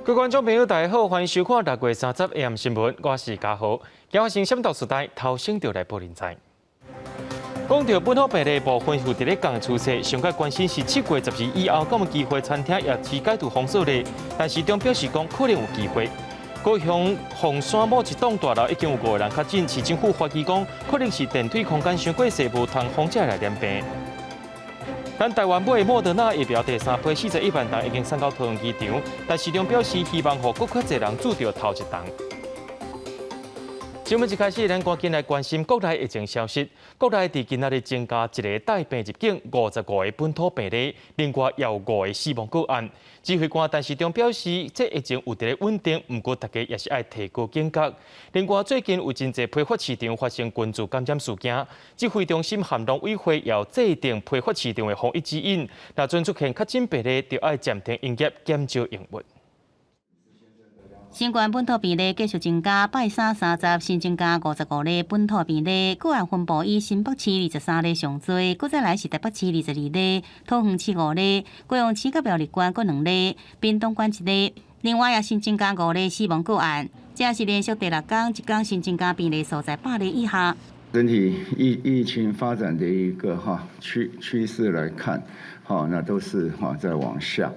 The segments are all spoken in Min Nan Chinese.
各位觀眾朋友，大家好，歡迎收看6月30 AM 新聞，我是嘉豪。今日先到時代頭先就來報您知。講到本土病例部分有佇咧降趨勢，上蓋關心是7月12以後，敢有機會餐廳夜市解除封鎖咧？但市長表示講可能有機會。高雄鳳山某一棟大樓已經有五個人確診，市政府懷疑講可能是電梯空間傷過細，無通風才來染病。咱台灣買的莫德納疫苗第三批41萬劑已經送到桃園機場，但市長表示希望予閣較濟人注著頭一針。新聞一開始，咱趕緊來關心國內疫情消息。國內佇今仔日增加一个帶病入境55個本土病例，另外也有五個死亡個案。指揮官陳時中表示，這疫情有佇咧穩定，毋過大家也是愛提高警覺。另外，最近有真濟批發市場發生群聚感染事件，指揮中心和農委會也制定批發市場的防疫指引，若陣出現確診病例，就愛暫停營業，減少營運。新冠本土病例繼續增加，拜三三十新增加55例本土病例，個案分布以新北市23例上濟，閣再來是台北市22例，桃園市五例，高雄市佮苗栗縣各兩例，屏東縣一例。另外也新增加五例死亡個案，這是連續第六工一工新增加病例數在百例以下。整體疫情發展的一個哈趨勢來看，好，那都是哈在往下。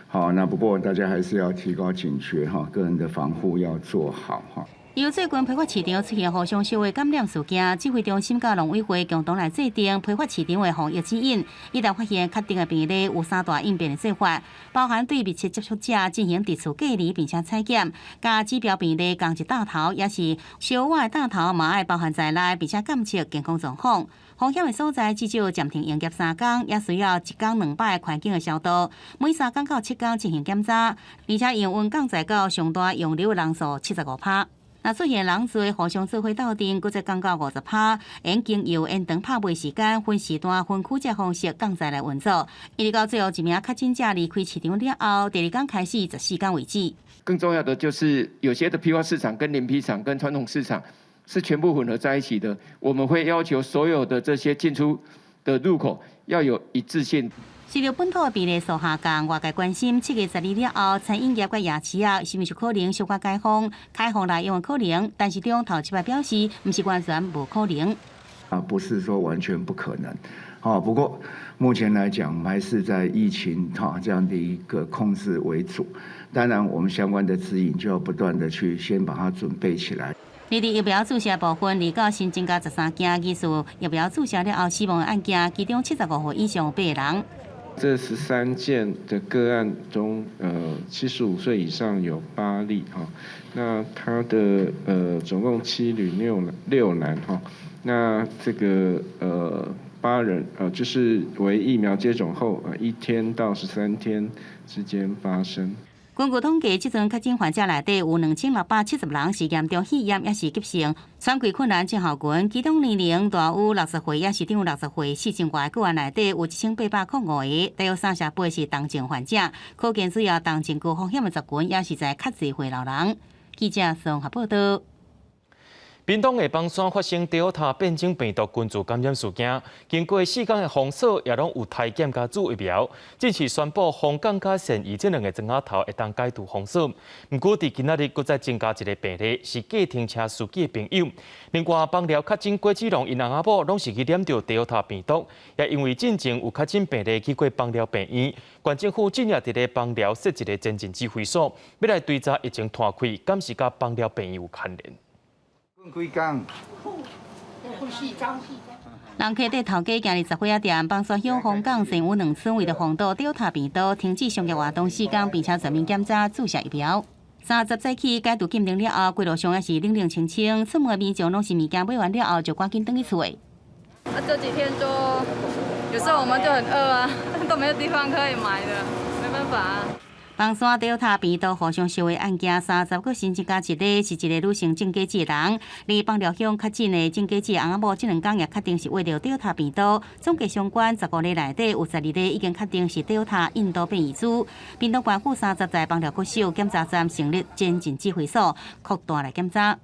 好，那不過大家還是要提高警覺哈，個人的防護要做好哈。由最近批發市場出現互相相會感染事件，指揮中心佮農委會共同來制定批發市場的防疫指引。一旦發現確定的病例，有三大應變的做法，包含對密切接觸者進行佇厝隔離並且採檢，佮指標病例仝一擔頭，抑是燒倚的擔頭嘛愛包含在內，並且監測健康狀況。風險的所在至少暫停營業三工，也需要一工兩擺環境的消毒，每3工到7工進行檢查，而且營運降載到上大容留人數75趴。若出現人濟互相做伙鬥陣，閣再降到50趴，應經由延長拍賣時間、分時段、分區這方式降載來運作。一直到最後一名確診者離開市場了後，第二工開始14工為止。更重要的就是，有些的批發市場跟聯批廠跟傳統市場是全部混合在一起的，我們會要求所有的這些進出的入口要有一致性。隨著本土的病例數下降，外界關心7月12了後，餐飲業佮夜市仔，是毋是可能小可解封？開放來有可能，但市長頭一擺表示，毋是完全無可能。啊，不是說完全不可能，好，不過目前來講，還是在疫情哈這樣的一個控制為主。當然，我們相關的指引就要不斷的去先把它準備起來。而佇疫苗注射部分，離到新增加13件疑似疫苗注射了後死亡的案件，其中75歲以上八人。這13件的個案中，75歲以上有8例哈，那他的總共七女六男哈，那這個8人就是為疫苗接種後1天到13天之間發生。根據統計，這陣確診患者內底有2670人是嚴重肺炎，抑是急性喘氣困難症候群，其中年齡大於60歲，抑是長60歲四成外個案內底有1805個，大約38是重症患者，可見主要重症高風險的族群，也是在較濟歲老人。記者綜合報道。屏東的枋山發生 Delta 變種病毒群聚感染事件，經過4工的封鎖，也攏有篩檢佮注疫苗，正式宣布鳳港佮善義這兩個庄仔頭會當解除封鎖。毋過佇今仔日閣再增加一个病例，是計程車司機的朋友。另外，枋寮確診郭子龍𪜶翁仔某攏是去染著 Delta 病毒，也因為進前有確診病例去過枋寮病院，縣政府今日佇咧枋寮設一个前進指揮所，欲來追查疫情拖開，敢是佮枋寮病院有牽連。幾工？人客佇頭家今日雜貨仔店，枋山鄉鳳港善有兩村為著防堵 Delta 病毒，停止商業活動四工，並且全面檢查注射疫苗。30早起解除禁令了後，規路上也是冷冷清清，出門的民眾攏是物件買完了後就趕緊轉去厝。啊，這幾天就有時候我們就很餓啊，都沒有地方可以買的，沒辦法啊。枋山 Delta 病毒互相相的案件，三十閣新增加一个，是一个女性種果子的人。而枋寮鄉確診的種果子翁仔某，這兩工也確定是患著 Delta 病毒。總計相關15例內底有12例已經確定是 Delta 印度變異株。屏東縣府三十在枋寮國小檢查站成立前進指揮所，擴大來檢查。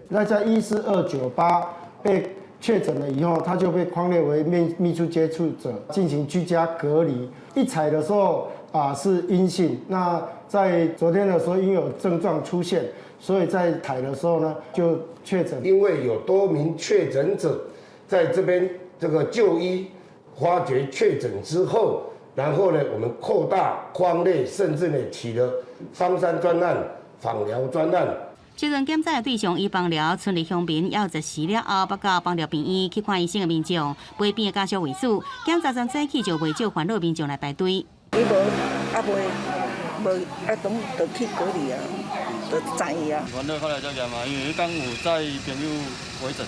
那在14298被確診了以後，他就被匡列為密切接觸者，進行居家隔離。一採的時候，啊是陰性，那在昨天的時候因為有症狀出現，所以在採的時候呢就確診。因為有多名確診者在這邊這個就醫，發覺確診之後，然後呢，我們擴大匡列，甚至呢起了枋山專案、枋寮專案。這陣檢查的對象以枋寮村里鄉民，也有十時了後，北到枋寮病院去看醫生的民眾，袂病的家屬為主。檢查站早起就袂少煩惱民眾來排隊。伊無啊袂無啊，總就去隔離啊，就知啊。煩惱後來才驗嘛，因為彼工有載朋友回診。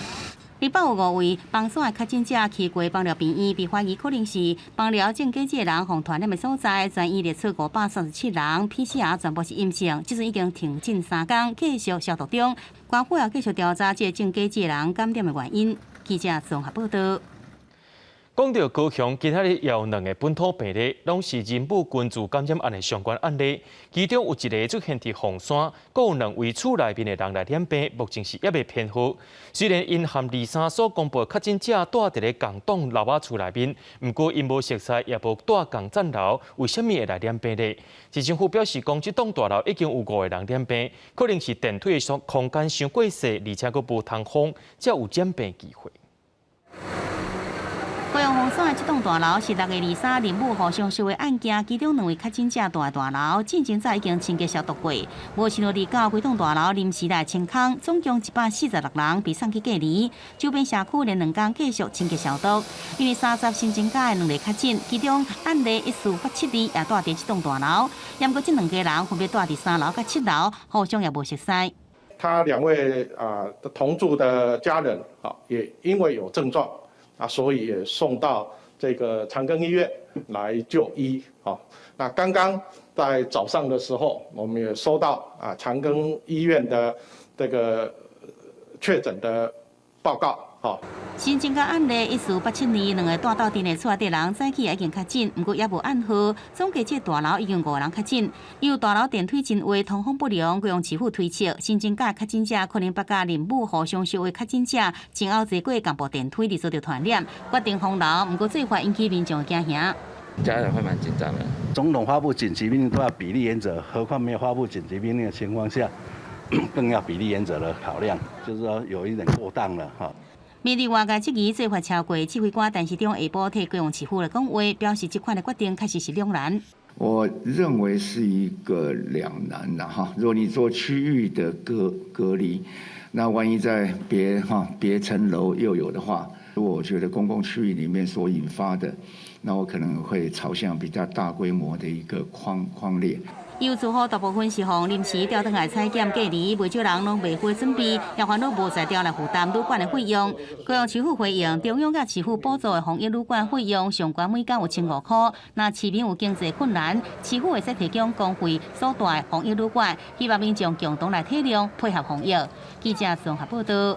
禮拜有五位枋山的確診者去過枋寮病院，被懷疑可能是枋寮種果子的人，予傳染的所在，全院列出537人，PCR 全部是陰性，這陣已經停診3工，繼續消毒中。官府也繼續調查這個種果子的人感染的原因。記者綜合報道。講到高雄，今仔日有兩个本土病例，攏是仁武群聚感染案的相關案例。其中有一个出現佇鳳山，閣有兩位厝內面的人來染病，目前是猶未編號。雖然𪜶和23所公布的確診者蹛佇咧仝棟樓仔厝內面，毋過𪜶無熟似，也無蹛仝層樓，為啥物會來染病呢？市政府表示講，這棟大樓已經有五個人染病，可能是電梯的空間傷過細，而且閣無通風，才有染病機會。高雄鳳山的這棟大樓是6月23仁武互相相的案件，其中兩位確診者蹛的大樓，進前早已經清潔消毒過，無想到29規棟大樓臨時來清空，總共146人被送去隔離，周邊社區連兩工繼續清潔消毒。因為30新增加的兩例確診，其中案例1487二也蹛佇這棟大樓，毋過這兩家人分別蹛佇3樓佮7樓，互相也無熟似。他兩位啊同住的家人啊，也因為有症狀。啊，所以也送到這個長庚醫院來就醫。好，那剛剛在早上的時候，我們也收到啊長庚醫院的這個確診的報告。好，新增加案例1487二，兩个蹛鬥陣的厝內底人早起已經確診，毋過猶無暗號。總計這大樓已經五人確診，因為大樓電梯真濟，通風不良，高雄市府推測新增加確診者可能捌佮仁武互相相的確診者，前後坐過仝部電梯，而遭著傳染，決定封樓，毋過做法引起民眾的驚嚇。家人會蠻緊張的。總統發布緊急命令都要比例原則，何況沒有發布緊急命令的情況下，更要比例原則的考量，就是說有一點過當了哈。面對外界質疑做法超過，指揮官陳時中下晡替高雄市府來講話，表示這款的決定確實是兩難。我認為是一個兩難的哈。如果你做區域的隔離，那萬一在別哈別層樓又有的話，如果我覺得公共區域裡面所引發的，那我可能會朝向比較大規模的一個匡列。有做好大部分是予臨時調轉來採檢隔離，袂少人攏袂好準備，也煩惱無才調來負擔旅館的費用。高雄市府回應，中央佮市府補助的防疫旅館費用上懸每工有1500塊，若市民有經濟困難，市府會使提供公費所蹛的防疫旅館，希望民眾共同來體諒配合防疫。記者綜合報道。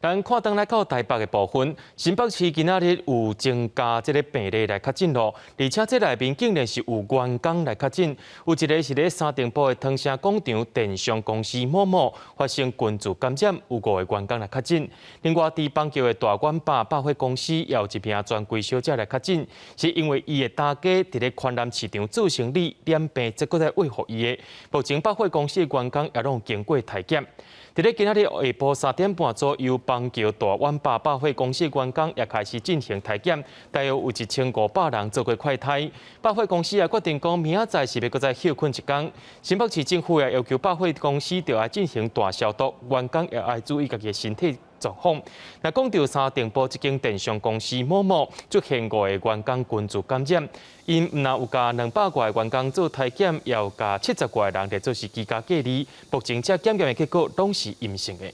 咱看轉來到台北的部分，新北市今仔日有增加這个病例來確診囉，而且這內面竟然是有員工來確診，有一个是咧三重埔的湯城廣場電商公司某某發生群聚感染，有五个員工來確診。另外，佇板橋的大丸百百貨公司也有一名專櫃小姐來確診，是因為伊的大家佇咧寬南市場做生理染病，才閣來餵予伊的。目前百貨公司的員工也攏經過篩檢。佇咧今仔日下晡3點半左右，板橋大丸百百貨公司員工也開始進行篩檢，大約有1500人做過快篩。百貨公司也決定講，明仔載是欲閣再歇睏一工。新北市政府也要求百貨公司著愛進行大消毒，員工也愛注意家己的身體狀況。若講著三重埔這間電商公司某某出現五个員工群聚感染，𪜶毋但有共200外个員工做篩檢，也有共70外个人來做是居家隔離。目前這檢驗的結果攏是陰性的。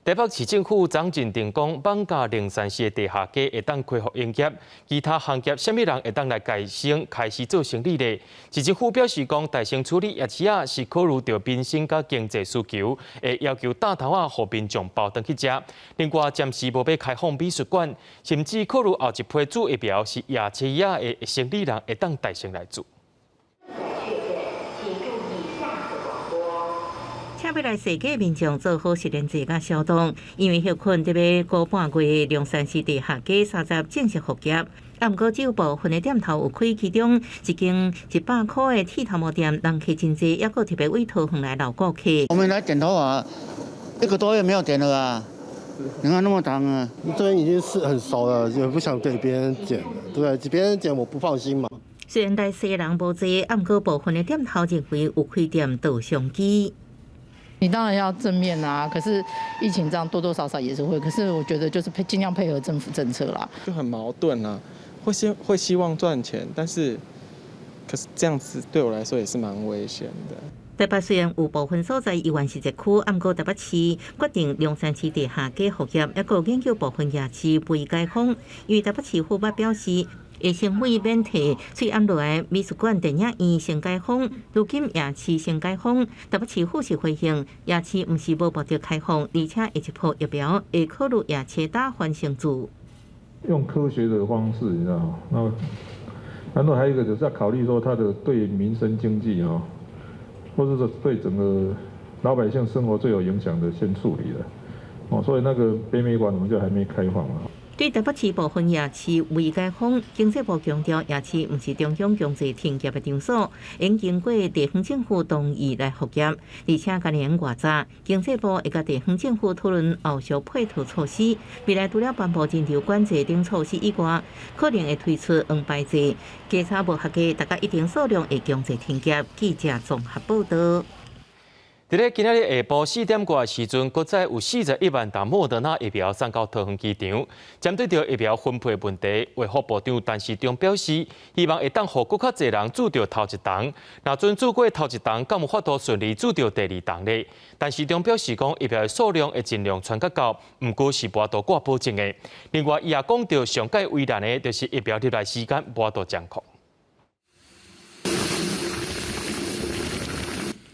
台北市政府張進定講，艋舺靈山寺的地下街會當恢復營業，其他行業啥物人會當來改先開始做生理咧？市政府表示講，大先處理夜市仔是考慮著民生佮經濟需求，會要求罩頭仔予民眾包轉去食。另外，暫時無欲開放美術館，甚至考慮後一批注疫苗是夜市仔的生理人會當代先來注。請欲來踅街民眾做好實聯制佮消毒，因為歇睏得欲個半月，龍山寺地下街30正式復業。啊，毋過只有部分的店頭有開，其中一間100箍的剃頭毛店，人客真濟，猶閣特別為桃園來老顧客。我們來剪頭髮，一個多月沒有剪了啊！你看那麼長啊！這邊已經是很熟了，也不想給別人剪，對不對？別人剪我不放心嘛。雖然來洗人無濟，啊，毋過部分的店頭認為有開店就商機。你當然要正面啊，可是疫情這樣多多少少也是會。可是我覺得就是配盡量配合政府政策啦。就很矛盾啊，會希望賺錢，但是可是這樣子對我來說也是蠻危險的。台北雖然有部分所在猶原是熱區，毋過台北市決定龍山寺地下街復業，猶閣研究部分夜市未解封。因為台北市府捌表示，會先為免提喙罨落來美術館、電影院先解封，如今夜市先解封，台北市府是回應夜市毋是無目的開放，而且下一波疫苗會考慮夜市打翻成注。用科學的方式，你知道嗎？那然後還有一個就是要考慮說，它的對民生經濟哦，或者說對整個老百姓生活最有影響的，先處理了。哦，所以那個北美館我們就還沒開放嘛。對台北市部分夜市未解封，經濟部強調夜市毋是中央強制停業的場所，應經過地方政府同意來復業。而且今年外早，經濟部會佮地方政府討論後續配套措施。未來除了頒布人流管制等措施以外，可能會推出黃牌制，檢查無合格，達到一定數量會強制停業。記者綜合報道。佇咧今仔日下晡4點外的時陣，閣再有41萬劑莫德納疫苗送到桃園機場。針對著疫苗分配問題，衛福部長陳時中表示，希望會當予閣較濟人注著頭一針。若準注過頭一針，敢有法度順利注著第二針咧？陳時中表示講，疫苗的數量會盡量傳較夠，毋過是無法度掛保證的。另外，伊也講著上蓋為難的，就是疫苗入來時間無法度掌控。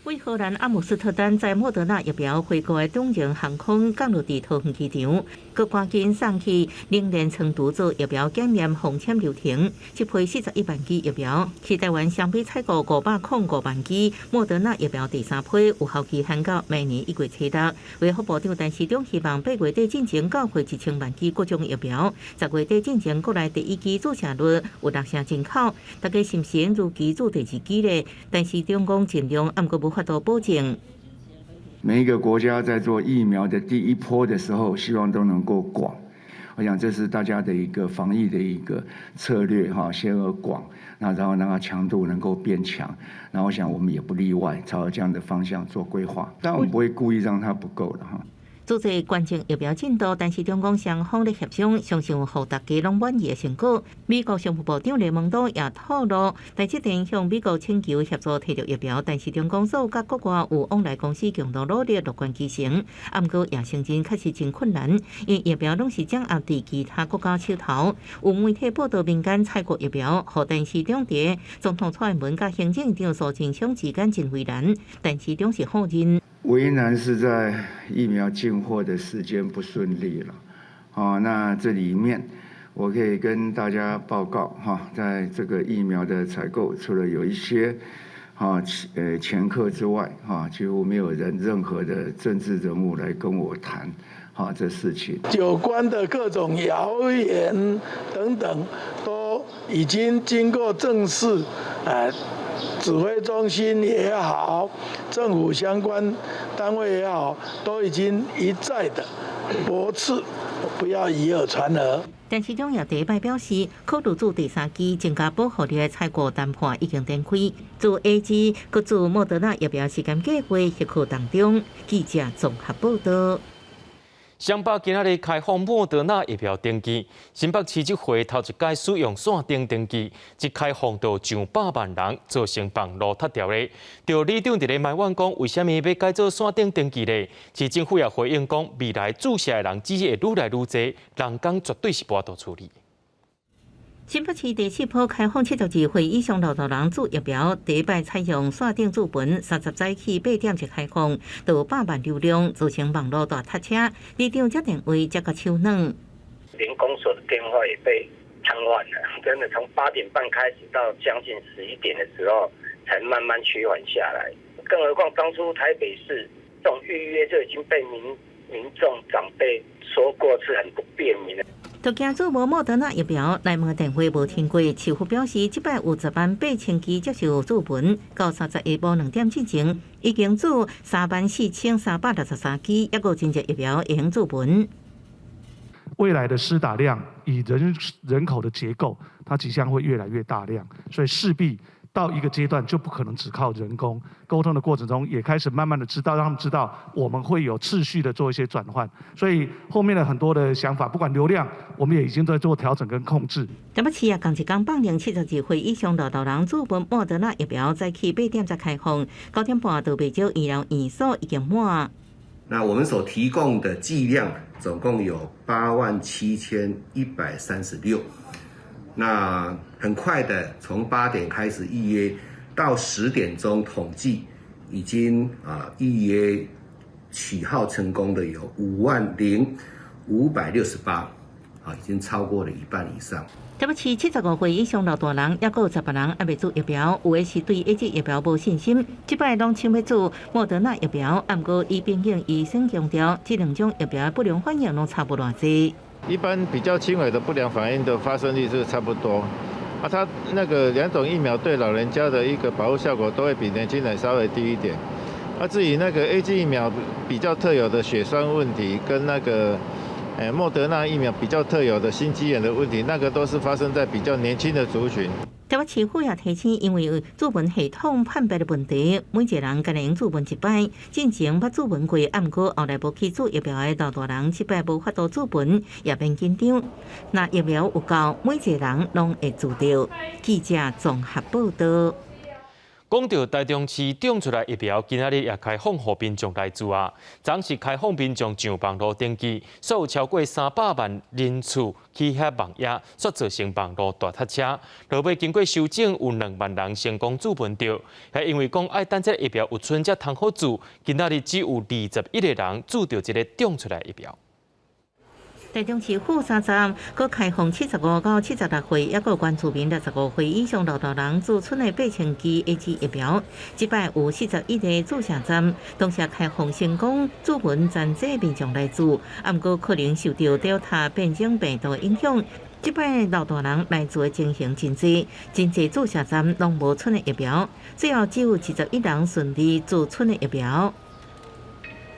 為荷蘭阿姆斯特丹載莫德納疫苗回國的長榮航空降落佇桃園機場，閣趕緊送去冷鏈倉儲做疫苗檢驗封簽流程。這批41萬劑疫苗是台灣雙筆採購505萬劑莫德納疫苗第三批，有效期限到明年1月7日。衛福部長陳時中希望8月底進前交貨1000萬劑各種疫苗，10月底進前國內第一劑注射率有6成進口，大家是毋是如期注第二劑咧？陳時中講盡量，毋過無法度保證。每一個國家在做疫苗的第一波的時候，希望都能夠廣。我想這是大家的一個防疫的一個策略哈，先而廣，那然後讓它強度能夠變強。那我想我們也不例外，朝這樣的方向做規劃。但我們不會故意讓它不夠的哈。組織關鍵疫苗進度，陳時中講雙方咧協商，相信有予大家攏滿意的成果。美國商務部長雷蒙多也透露，台積電向美國請求協助提著疫苗，陳時中講所佮國外有往來公司共同努力，樂觀其成。啊，毋過也承認確實真困難，因為疫苗攏是掌握佇其他國家手頭。有媒體報道民間採購疫苗，予陳時中佇總統蔡英文佮行政院長蘇貞昌之間真為難，陳時中是否認。為難是在疫苗進貨的時間不順利了，哦，那這裡面我可以跟大家報告哈，在這個疫苗的採購，除了有一些哈掮客之外，哈，幾乎沒有人任何的政治人物來跟我談哈這事情。有關的各種謠言等等，都已經經過正式，指揮中心也好，政府相關單位也好，都已經一再的駁斥，不要以訛傳訛。陳時中也第一擺表示，考慮注第三劑增加保護力的採購談判已經展開，注 AZ閣注莫德納疫苗時間計劃許可當中。記者綜合報道。雙北今仔日開放莫德納疫苗登記，新北市這回頭一擺使用線頂登記，一開放就上百萬人，造成網路塞牢咧。著里長佇咧埋怨講，為啥物欲改做線頂登記咧？市政府也回應講，未來注射的人只會愈來愈濟，人工絕對是無法度處理。新北市第四波開放72歲以上老大人注疫苗，第一擺採用線頂注文，30早起8點就開放，就有百萬流量，造成網路大塞車。里長接電話接甲手軟，連公所的電話也被癱瘓了，真的從8點半開始到將近11點的時候，才慢慢趨緩下來。更何況當初台北市這種預約就已經被民眾長輩說過是很不便民的。都驚注無莫德納疫苗來問電話無停過，市府表示，這擺有10萬8千劑接受注文，到30下晡2點之前已經注3萬436363劑，抑閣有真濟疫苗會用注文。未來的施打量以人口的結構，它即將會越來越大量，所以勢必到一個階段就不可能只靠人工溝通的過程中，也開始慢慢的知道，讓他們知道我們會有次序的做一些轉換，所以後面的很多的想法，不管流量，我們也已經在做調整跟控制。台北市啊，仝一工放零72歲以上老大人注文莫德納疫苗，早起8點才開放，9點半就袂少醫療院所已經滿。那我們所提供的劑量總共有87,136。那很快的，從8點開始預約，到10點鐘統計，已經預約取號成功的有50,568，已經超過了一半以上。台北市75歲以上老大人，抑閣有10萬人猶未注疫苗，有的是對 AZ 疫苗無信心，這擺攏搶欲注莫德納疫苗。毋過醫病院醫生強調，這兩種疫苗不良反應攏差無偌濟。一般比較輕微的不良反應的發生率是差不多，啊，它那個兩種疫苗對老人家的一個保護效果都會比年輕人稍微低一點。啊，至於那個 AZ 疫苗比較特有的血栓問題，跟那個莫德納疫苗比較特有的心肌炎的問題，那個都是發生在比較年輕的族群。台北市府也提醒，因為注文系統判別的問題，每一個人干焦會用注文一擺。進前捌注文過，毋過後來無去注疫苗的老大人，這擺無法度注文，也免緊張。若疫苗有夠，每一個人攏會注著。記者綜合報道。講到台中市長出來疫苗，今仔日也開放予民眾來注啊。昨是開放民眾上網路登記，所有超過300萬人次去遐網頁，煞造成網路大塞車。落尾經過修正，有2萬人成功注文著。係因為講愛等這個疫苗有剩才通好注，今仔日只有21個人注著這个長出來疫苗。台中市府30閣開放75到76歲，抑閣原住民65歲以上老大人注賰的8000劑 AZ 疫苗。這擺有41個注射站，同時開放成功注文全體民眾來注，毋過可能受著 Delta 變種病毒的影響，這擺老大人來注的情形真濟，真濟注射站攏無賰的疫苗，最後只有21人順利注賰的疫苗。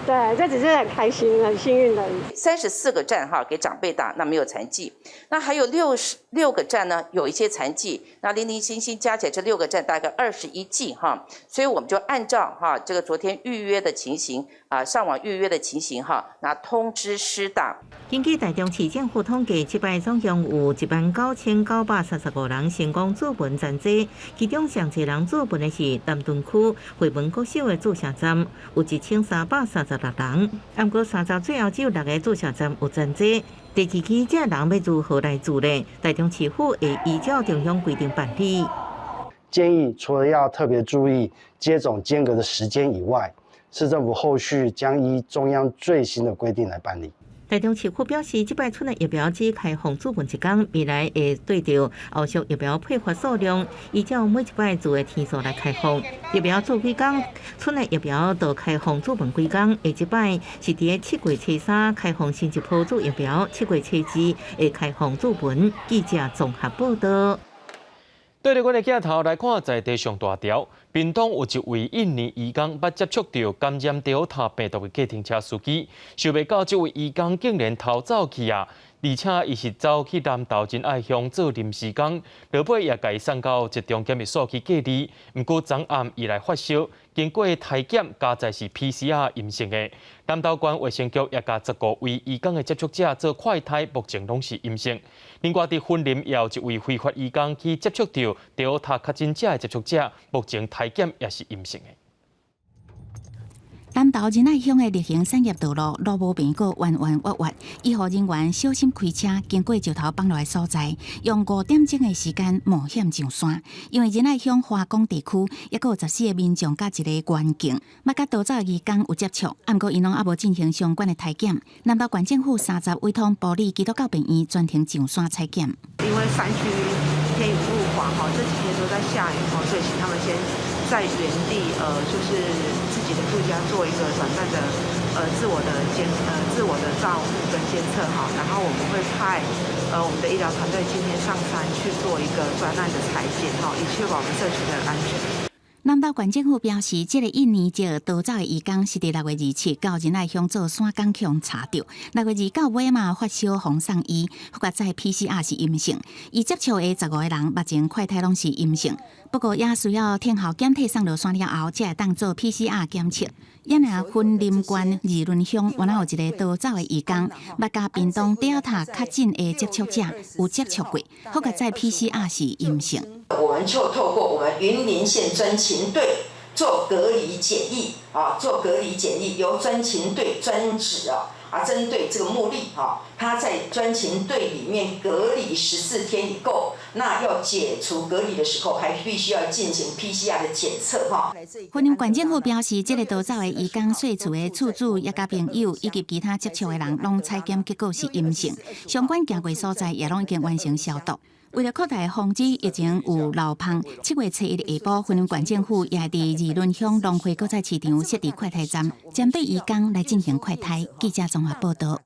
對，這只是很開心、很幸運的。 34個站哈，給長輩打，那沒有殘劑。那還有66個站呢，有一些殘劑。那零零星星加起來，這六個站大概21劑哈。所以我們就按照哈這個昨天預約的情形啊，上網預約的情形哈，那通知施打。根據台中市政府統計，這擺總共有19,935人成功注文針劑，其中上濟人注文的是南屯區惠民國小的注射站，有1336人。毋過30最後只有六个注射站有殘劑。第二期這人欲如何來注呢？台中市府會依照中央規定辦理。建議除了要特別注意接種間隔的時間以外，市政府後續將依中央最新的規定來辦理。台中市府表示，這擺賰的疫苗只開放注文一工，未來會對著後續疫苗配發數量，依照每一擺注的天數來開放。疫苗注幾工，賰的疫苗就開放注文幾工。下一擺是佇7月初3開放新一波注疫苗，7月初2會開放注文。記者綜合報道。對著阮的鏡頭來看，在地上大條，屏東有一位印尼移工，捌接觸著感染德爾塔病毒的計程車司機，想袂到這位移工竟然逃走去啊！而且伊是走去南投仁愛鄉做臨時工，落尾也共伊送到集中檢疫所去隔離。毋過昨暗伊來發燒，經過篩檢，加載是 PCR 陰性的。南投縣衛生局也共15位移工的接觸者做快篩，目前攏是陰性。另外，佇雲林也有一位非法移工去接觸著德爾塔確診者的接觸者，目前篩檢也是陰性的。南投仁愛鄉的綠行產業道路路無平，閣彎彎彎彎，醫護人員小心開車經過石頭崩落的所在，用5點鐘的時間冒險上山。因為仁愛鄉華岡地區抑閣有14個民眾佮一个員警，捌佮逃走移工有接觸，毋過𪜶攏猶無進行相關的篩檢。南投縣政府30委託埔里基督教病院專程上山採檢。因為山區天雨路滑，哈，這幾天都在下雨，所以請他們先在原地，就是自己的住家做一個短暫的自我的照護跟監測哈，然後我們會派我們的醫療團隊今天上山去做一個專案的採檢哈，以確保我們社區的安全。南投縣政府表示，這个印尼籍逃走的移工是佇6月27到仁愛鄉做山工去予查著，6月29尾嘛發燒予送醫，復活再 PCR 是陰性，伊接觸的15個人目前快篩攏是陰性，不過也需要等候檢體送落山了後，才會當做 PCR 檢測。遐爾雲林縣二崙鄉原來有一个逃走的移工，捌佮屏東 Delta 確診的接觸者有接觸過，復活再 PCR 是陰性。我們就透過我們雲林縣專勤隊做隔離檢疫啊，做隔離檢疫，由專勤隊專職啊，針對這個茉莉哈，他在專勤隊裡面隔離14天以後，那要解除隔離的時候，還必須要進行 PCR 的檢測哈。雲林縣政府表示，這个逃走的移工稅厝的厝主、也佮朋友以及其他接觸的人，攏採檢結果是陰性，相關行過所在也攏已經完成消毒。為了擴大防止疫情有漏芳，7月初一下晡，雲林縣政府也佇二崙鄉農會果菜市場設置快篩站，針對移工來進行快篩。記者綜合報道。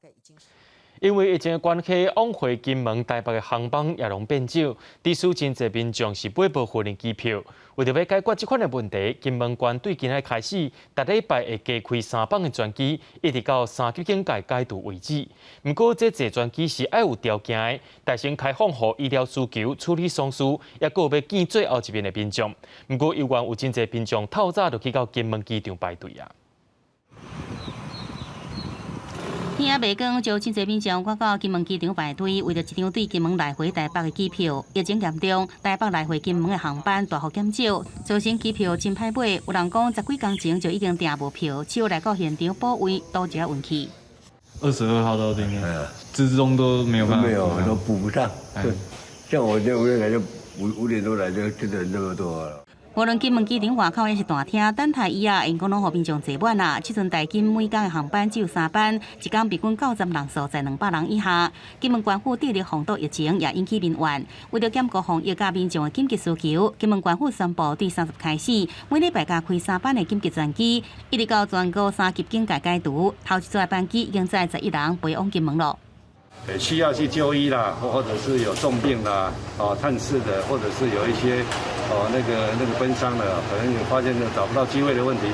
因為疫情的關係，往回金門、台北的航班也攏變少，致使真濟民眾是買無雲林機票。為著欲解決這款的問題，金門縣對今仔開始，逐禮拜會加開三班的專機，一直到三級警戒解除為止。毋過，這坐專機是愛有條件的，但先開放予醫療需求、處理喪事，抑閣有欲見最後一面的民眾。毋過，猶原有真濟民眾透早就去到金門機場排隊啊。天仔未光，就真濟民眾趕到金門機場排隊，為著一張對金門來回台北的機票。疫情嚴重，台北來回金門的航班大幅減少，造成機票真歹買。有人講十幾工前就已經訂無票，只好來到現場補位，賭一下運氣。 22號到今天，之中都沒有辦法，沒有，都補不上。對，像我這5點來就5點多來就就等那麼多了。無論金門機場外口抑是大廳，等待椅仔，𪜶講攏予民眾坐滿啦。這陣台金每工的航班只有三班，一工平均到站人數在200人以下。金門縣府致力防堵疫情，也引起民怨。為著兼顧防疫佮民眾的緊急需求，金門縣府宣布對30開始，每禮拜加開三班的緊急專機，一直到全國三級警戒解除。頭一組班機已經載11人飛往金門囉。需要去就醫啦，或者是有重病啦，哦，探視的，或者是有一些哦那個奔喪的，可能有發現找不到機位的問題，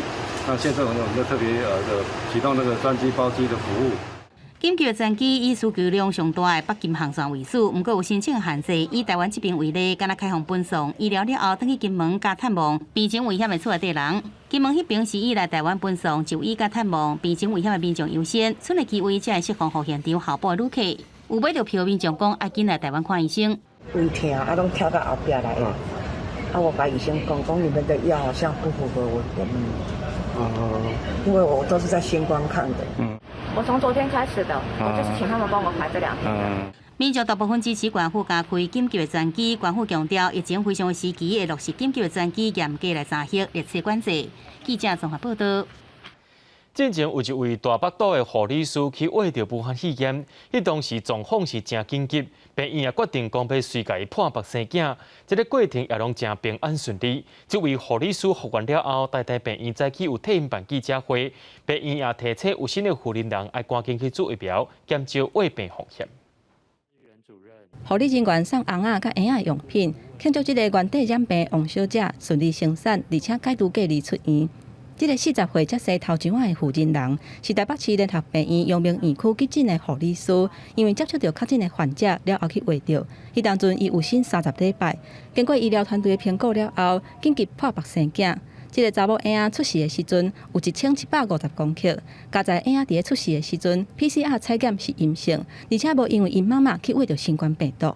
那現在我們就特別的啟動那個專機包機的服務。緊急專機以需求量上大的北金航線為主，毋過有申請限制。以台灣這邊為例，干焦開放分送醫療了後，轉去金門佮探望病情危險的厝內底人。金門彼邊是以來台灣分送就醫佮探望病情危險的民眾優先，賰的機位才會釋放予現場候補的旅客。有買著票民眾講愛緊來台灣看醫生。胃疼啊，攏跳到後壁來。啊，我共醫生講，講你們的藥好像不符合我的。哦。因為我都是在星光看的。嗯。我從昨天開始的，我就是請他們幫我排這兩天的。民眾大部分支持縣府加開緊急的專機，縣府強調疫情非常時期會落實緊急的專機嚴格來查核列車管制。記者綜合報道。進前有一位大腹肚的護理師去穢著武漢肺炎，彼當時狀況是誠緊急，病院也決定講欲隨共伊破腹生囝，這个過程也攏誠平安順利。這位護理師復原了後，台大病院早起有替𪜶辦記者會，病院也提醒有新的婦人愛趕緊去注疫苗，減少患病風險。護理人員送尪仔佮嬰仔用品，慶祝這个原底染病王小姐順利生產，而且解除隔離出院。這个40歲才生頭一碗的婦人人，是台北市聯合病院陽明院區急診的護理師，因為接觸著確診的患者了後去穢著，彼當陣伊有身30禮拜，經過醫療團隊的評估了後，緊急破腹生囝。這个查某嬰仔出世的時陣有1750公克，佳哉嬰仔佇咧出世的時陣，PCR 採檢是陰性，而且無因為𪜶媽媽去穢著新冠病毒。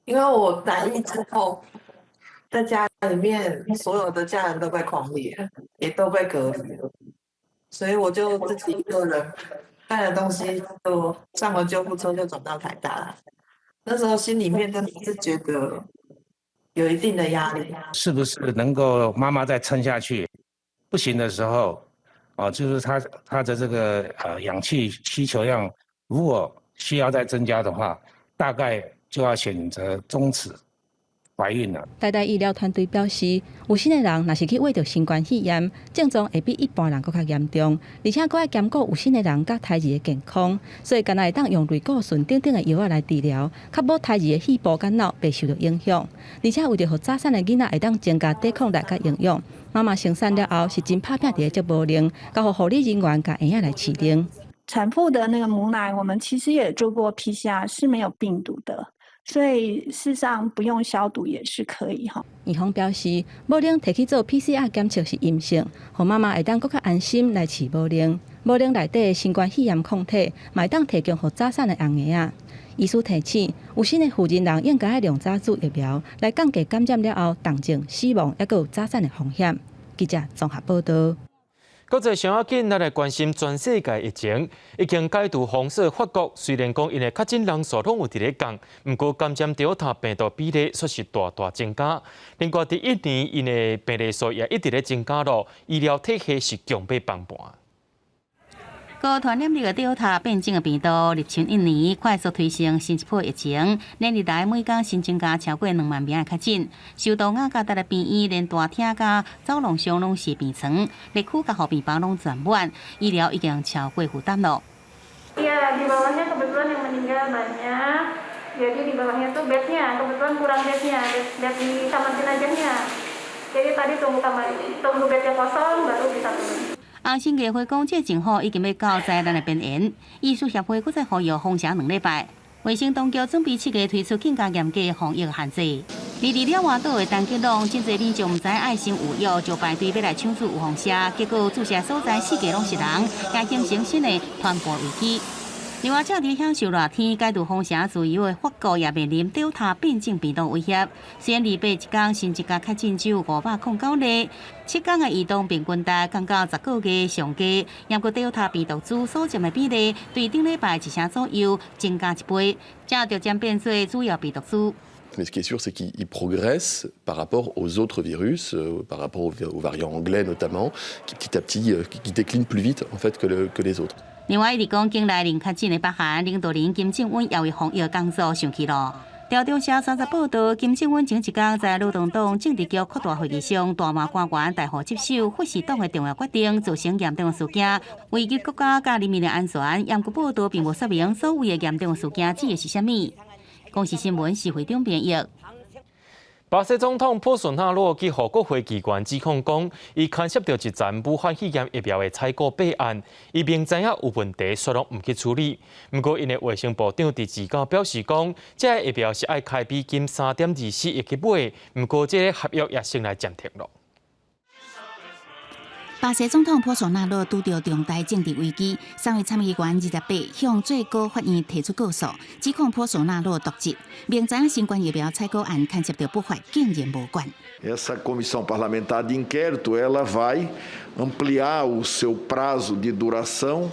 因為我染疫之後，在家裡面所有的家人都被匡列，也都被隔離了，所以我就自己一個人帶了東西就上了救護車就轉到台大了。那時候心裡面真的是覺得有一定的壓力。是不是能夠媽媽再撐下去？不行的時候，哦，就是他的這個氧氣需求量，如果需要再增加的話，大概就要選擇終止。懷孕了。台大醫療團隊表示，有身的人若是去秽著新冠肺炎，症狀會比一般人閣較嚴重，而且閣愛兼顧有身的人佮胎兒的健康，所以干焦會當用類固醇等等的藥仔來治療，確保胎兒的肺部佮腦袂受著影響。而且為著予早產的囡仔會當增加抵抗力佮營養，媽媽生產了後是真拍拼佇咧接母奶，交予護理人員共嬰仔來飼奶。產婦的那個母奶，我們其實也做過 PCR，是沒有病毒的。所以事實上不用消毒也是可以哈。院方表示，母奶提去做 PCR 檢測是陰性，予媽媽會當閣較安心來飼母奶。母奶內底的新冠肺炎抗體，嘛會當提供予早產的嬰兒。醫師提醒，有身的婦人人應該愛量早注疫苗，來降低感染了後重症、死亡，抑閣有早產的風險。記者綜合報導。國際上要緊，咱來關心全世界疫情已經解除封鎖。法國雖然講𪜶的確診人數攏有佇咧降，毋過感染德爾塔病毒比例卻是大大增加。另外，佇印尼𪜶的病例數也一直咧增加囉，醫療體系是強欲崩盤。高傳染力的德爾塔變種的病毒入侵印尼，快速推升新一波疫情。連日來每工新增加超過2萬名的確診。首都雅加達的病院連大廳佮走廊上攏是病床，熱區佮護病房攏全滿，醫療已經超過負擔囉。 Iya, di bawahnya kebetulan yang meninggal banyak. Jadi di bawahnya tuh bednya, kebetulan kurang bednya, bed, bed di kamar jenazahnya. Jadi tadi tunggu kamar, tunggu bednya kosong baru bisa turun. 紅新月會講，這政府已經欲到災難的邊緣。醫師協會閣再呼籲封城2禮拜。衛生當局準備7月推出更加嚴格的防疫限制。而佇爪哇島的丹吉朗，真濟民眾毋知愛心有藥，就排隊欲來搶注預防射，結果注射所在四界攏是人，也形成新的傳播危機。另外，正佇享受熱天解除封城自由的法國也面臨德爾塔變種病毒威脅。雖然28一工新增加確診只有509例，7工的移動平均值降到10個月上低，毋過德爾塔病毒株所佔的比例，對頂禮拜一成左右增加一倍，正逐漸變做主要病毒株。 Mais ce qui est sûr, c'est qu'il progresse par rapport aux autres virus, par rapport aux variants anglais notamment, qui petit à petit qui déclinent plus vite en fait que les autres. 另外，伊講境內零確診的北韓領導人金正恩也為防疫工作受氣囉。朝中社30報道，金正恩前一工在勞動黨政治局擴大會議上，大罵官員怠忽職守、忽視黨的重要決定，造成嚴重事件，危及國家佮人民的安全。毋過報道並無說明所謂的嚴重事件指的是啥物。公視新聞是會長編譯。巴西總統波索納洛去予國會機關指控講，伊牽涉著一層武漢肺炎疫苗的採購弊案，伊明知影有問題，卻攏毋去處理。毋過，𪜶的衛生部長佇29表示講，這个疫苗是愛開美金3.24億去買，毋過這个合約也先來暫停囉。巴西總統波索納洛拄著重大政治危機，三位參議員28向最高法院提出告訴，指控波索納洛瀆職，明知影新冠疫苗採購案牽涉著不法，竟然無管。 Essa comissão parlamentar de inquérito, ela vai ampliar o seu prazo de duração,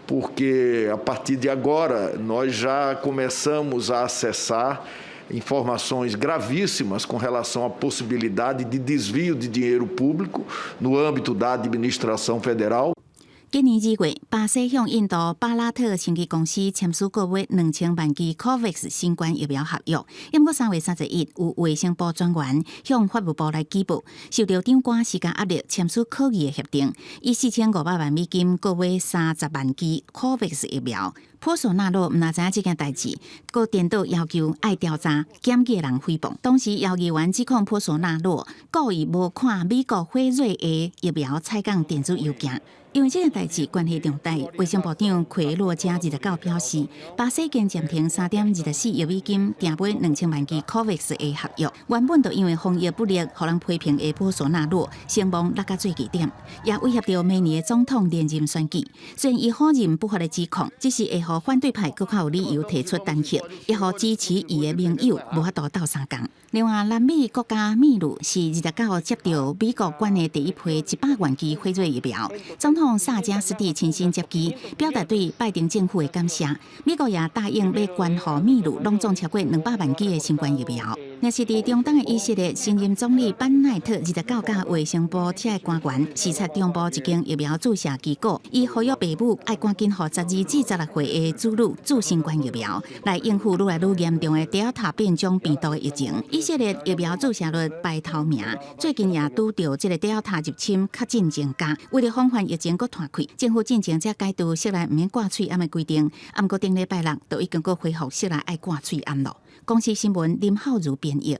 porque a partir de agora nós já começamos a acessar informações gravíssimas com relação à possibilidade de desvio de dinheiro público no âmbito da administração federal. 今年2月，巴西向印度巴拉特生技公司簽署購買2000萬劑 COVAX 新冠疫苗合約。毋過3月31，有衛生部專員向法務部來舉報，受著長官施加壓力，簽署可疑的協定，以4500萬美金購買30萬劑 COVAX 疫苗。波索納洛毋但知影這件代誌，閣顛倒要求愛調查檢舉人誹謗。當時有議員指控波索納洛故意無看美國輝瑞的疫苗採購電子郵件。因為這件代誌關係重大，衛生部長奎洛加29表示，巴西經暫停3.24億美金訂買2000萬劑 COVAX 的合約。原本就因為防疫不力，予人批評的波索納洛聲望落到最低點，也威脅著明年的總統連任選舉。雖然伊否認不法的指控，只是會予反對派閣較有理由提出彈劾，也予支持伊的盟友無法度鬥相共。另外，南美國家秘魯是29接著美國捐的第一批100萬劑輝瑞疫苗，總統薩加斯蒂親身接機，表達對拜登政府的感謝。美國也答應欲捐予秘魯，攏總超過200萬劑的新冠疫苗。若是佇中東的以色列，新任總理班奈特29佮衛生部遮的官員視察中部一間疫苗注射機構，伊呼籲爸母愛趕緊予12至16歲的子女注新冠疫苗，來應付愈來愈嚴重的德爾塔變種病毒的疫情。以色列疫苗注射率排頭名，最近也拄著這个德爾塔入侵確診增加，為了防範疫情閣湠開，政府進前才解除室內毋免掛喙罨的規定，毋過頂禮拜六就已經閣恢復室內愛掛喙罨囉。公視新聞林浩如編譯。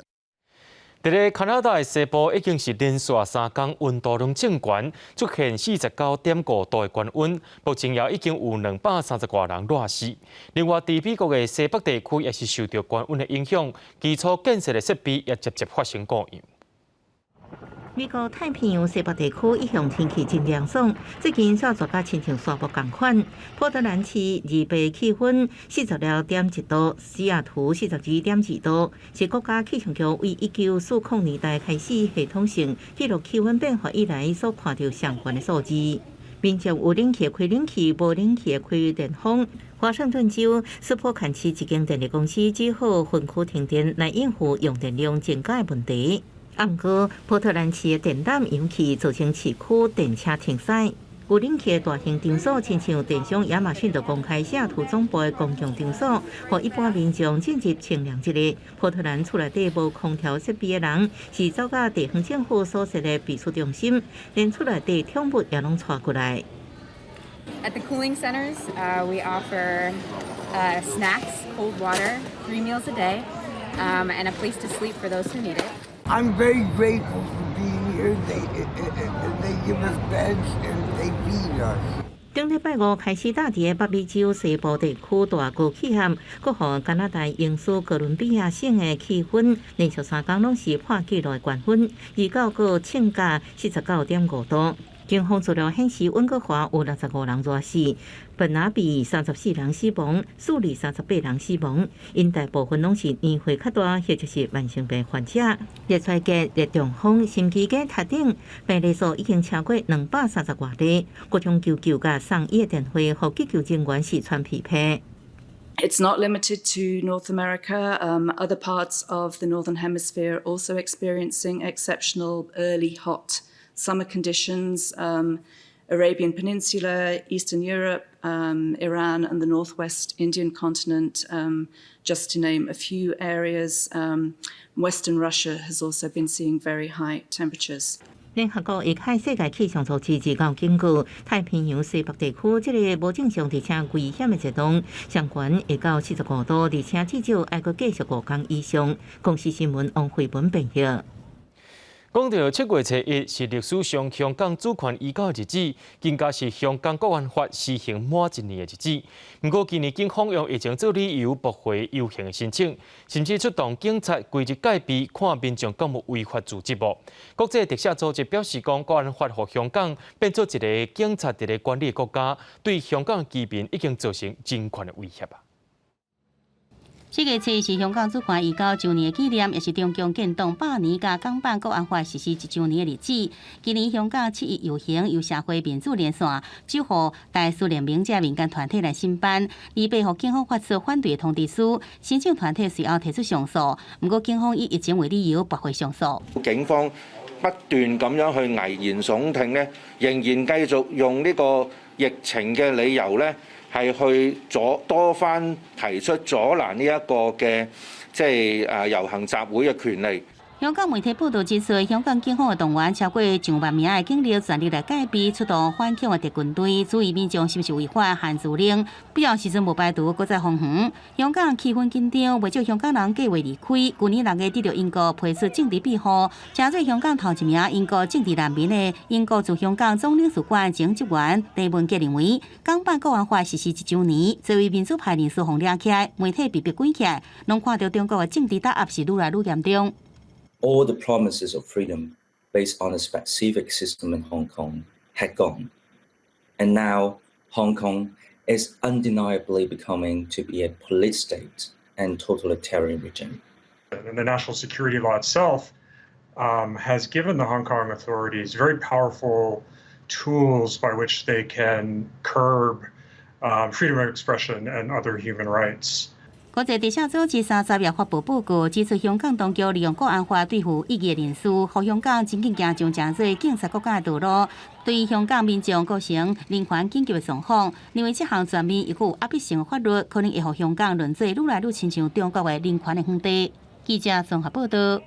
佇咧加拿大的西部已經是連續3工溫度攏正懸，出現49.5度的高溫，目前也已經有230外人熱死。另外，佇美國的西北地區也是受著高溫的影響，基礎建設的設備也接接發生故障。美國太平洋西北地區一向天氣真涼爽，最近煞熱甲親像沙漠仝款。波特蘭市2八氣溫46.1度，西雅圖42.2度，是國家氣象局為1940年代開始系統性記錄氣溫變化以來所看著上懸的數字。民眾有冷氣開冷氣，無冷氣開電風。華盛頓州斯波坎市一間電力公司只好分區停電來應付用電量增加的問題。毋過，波特蘭市的電纜溶去，造成市區電車停駛。有冷氣的大型場所，親像電商亞馬遜就公開西雅圖總部的公共場所，予一般民眾進入清涼一下。波特蘭厝內底無空調設備的人，是走到地方政府所設的避暑中心，連厝內底寵物也攏帶過來。 At the cooling centers, we offer snacks, cold water, three meals a day, and a place to sleep for those who need it. I'm very grateful for being here. They give us beds and they feed us. 頂禮拜五開始，搭佇北美洲西部地區大高氣壓，閣予加拿大英屬哥倫比亞省的氣溫連續3工攏是破紀錄的高溫，29閣衝到49.5度。警方資料顯示，溫哥華有65人熱死，本拿比34人死亡，雪梨38人死亡。𪜶大部分攏是年歲較大或者是慢性病患者。熱衰竭、熱中風、心肌梗塞等病例數已經超過230外例。各種求救佮送醫的電話，予急救人員是喘屁屁。 It's not limited to North America. Other parts of the Northern Hemisphere also experiencing exceptional early hot summer conditions. Arabian Peninsula, Eastern Europe, Iran, and the Northwest Indian continent, just to name a few areas. Western Russia has also been seeing very high temperatures. 聯合國以及世界氣象組織29警告，太平洋西北地區這个無正常而且危險的熱浪，上懸會到45度，而且至少愛閣繼續5工以上。公視新聞王慧文編譯。講著7月初1是歷史上香港主權移交的日子，更加是香港國安法施行滿一年的日子。毋過今年警方用疫情做理由駁回遊行的申請，甚至出動警察規日戒備，看民眾敢有違法組織無。國際特赦組織表示講，國安法予香港變做一个警察佇咧管理的國家，對香港居民已經造成真懸的威脅啊！7月初1是香港主權移交周年的紀念，也是中共建黨100年佮港版國安法實施1週年的日子。今年香港七一遊行由社會民主連線、守護大樹聯盟這民間團體來申辦，2八予警方發出反對的通知書，申請團體隨後提出上訴，毋過警方以疫情為理由駁回上訴。警方不斷咁樣去危言聳聽呢，仍然繼續用呢個疫情嘅理由呢，係去阻多番提出阻攔呢一個嘅即係遊行集會嘅權利。香港媒體報導指出，香港警方的動員超過上萬名的警力全力來戒備，出動反恐的特勤隊，注意民眾是毋是違反限聚令，必要時陣無排除閣再封園。香港氣氛緊張，袂少香港人計劃離開。舊年6月得著英國批出政治庇護，成做香港頭一名英國政治難民的英國駐香港總領事館前職員鄭文傑認為，港版國安法實施1週年，作為民主派人士予掠起來，媒體被迫關起來，攏看著中國的政治打壓是愈來愈嚴重。 All the promises of freedom based on a specific system in Hong Kong had gone. And now Hong Kong is undeniably becoming to be a police state and totalitarian regime. And the national security law itself has given the Hong Kong authorities very powerful tools by which they can curb freedom of expression and other human rights. 國際特赦組織30日發布報告，指出香港當局利用國安法對付異議人士，予香港真緊行上誠濟警察國家的道路，對香港民眾構成人權緊急的狀況。認為這項全面又具壓迫性的法律，可能會予香港淪做愈來愈親像中國的人權的園地。記者綜合報道。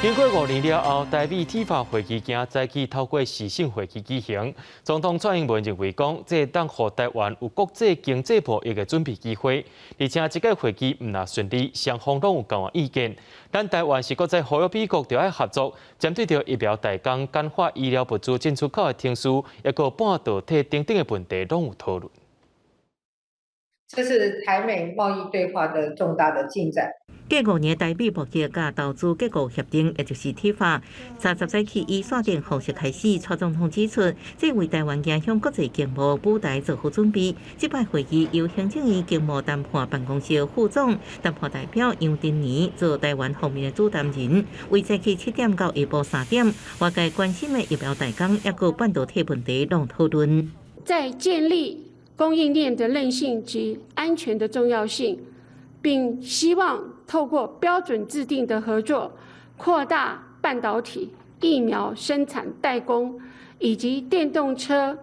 經過5年了後，台美 TIFA 會議今早起透過視訊會議舉行。總統蔡英文認為講，這會當予台灣有國際經濟貿易的準備機會。而且這個會議毋若順利，雙方攏有共款意見。咱台灣是國際合約美國，著愛合作，針對著疫苗代工、簡化醫療物資進出口的程序，抑閣半導體等等的問題，攏有討論。這是台美貿易對話的重大的進展。過5年台美貿易佮投資結構協定，也就是 TIFA，30早起以線頂方式開始。蔡總統指出，這為台灣走向國際經貿舞台做好準備。這擺會議由行政院經貿談判辦公室副總談判代表楊振寧做台灣方面的主談人。為早起7點到下晡3點，外界關心的疫苗代工，抑閣半導體問題攏討論。在建立供應鏈的韌性及安全的重要性，並希望透過標準制定的合作，擴大半導體、疫苗生產代工以及電動車、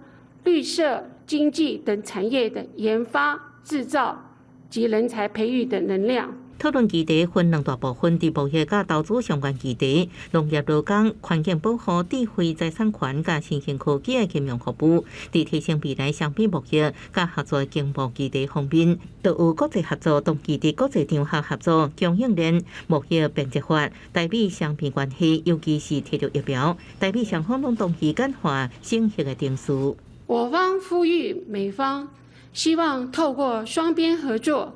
綠色經濟等產業的研發、製造及人才培育的能量。討論議題分兩大部分，佇貿易佮投資相關議題、農業勞工、環境保護、智慧財產權佮新興科技的金融服務，佇提升未來雙邊貿易佮合作經貿議題方面，都有國際合作，同期佇國際場合合作、供應鏈、貿易便捷化、台美雙邊關係，尤其是提著疫苗，台美雙方攏同意簡化審核的程序。我方呼籲美方，希望透過雙邊合作，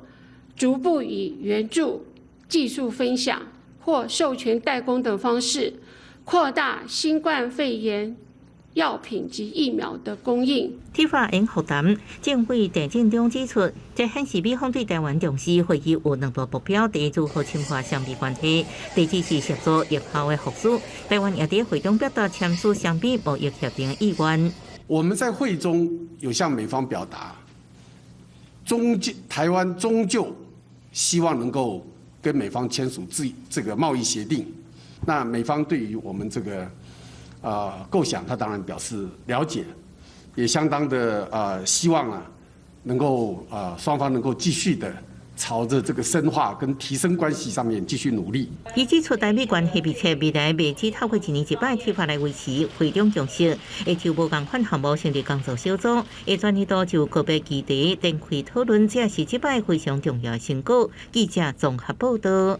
逐步以援助、技術分享或授權代工等方式，擴大新冠肺炎藥品及疫苗的供應。 TIFA 應會談，政委鄭進中指出，這顯示美方對台灣重視。會議有兩大目標：第一，如何深化雙邊關係；第二是協助疫後的復甦。台灣也佇會中表達簽署雙邊貿易協定的意願。我們在會中有向美方表達，終究台灣終究希望能夠跟美方簽署這個貿易協定。那美方對於我們這個構想，他當然表示了解，也相當的希望啊，能夠雙方能夠繼續的朝着這個深化跟提升關係上面繼續努力。伊指出，台美關係密切，未來袂只透過一年一擺 TIFA 來維持。會中共識，會就無仝款項目成立工作小組，下轉年度就個別議題展開討論，這是這擺非常重要的成果。記者綜合報道。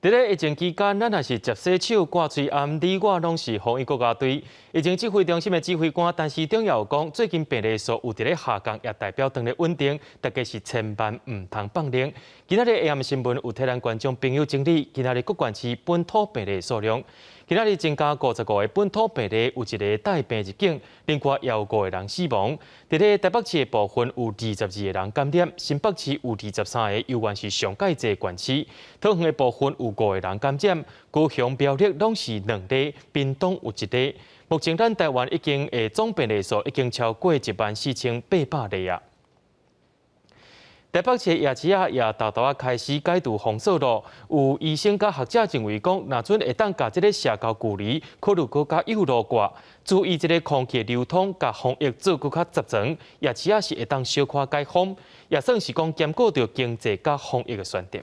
佇咧疫情期間，咱若是食洗手、掛喙罨，你我攏是防疫國家隊。疫情指揮中心的指揮官陳時中也有講，最近病例數有佇咧下降，也代表當咧穩定，大家是千萬毋通放任。今仔日 AM 新聞有替咱觀眾朋友整理今仔日各縣市本土病例數量。今仔日增加55個本土病例，有一個帶病入境，另外也有5個人死亡。佇咧台北市的部分有22個人感染，新北市有23個，猶原是上蓋濟縣市。桃園的部分有5個人感染，高雄、苗栗攏是2例，屏東有1例。目前咱台灣已經的總病例數已經超過14800例啊。台北市夜市仔也沓沓仔開始解除封鎖咯。有醫生佮學者認為講，若準會當共這个社交距離考慮閣較幼路掛，注意這个空氣流通，共防疫做閣較十全，夜市仔是會當小可解封，也算是講兼顧著經濟佮防疫的選擇。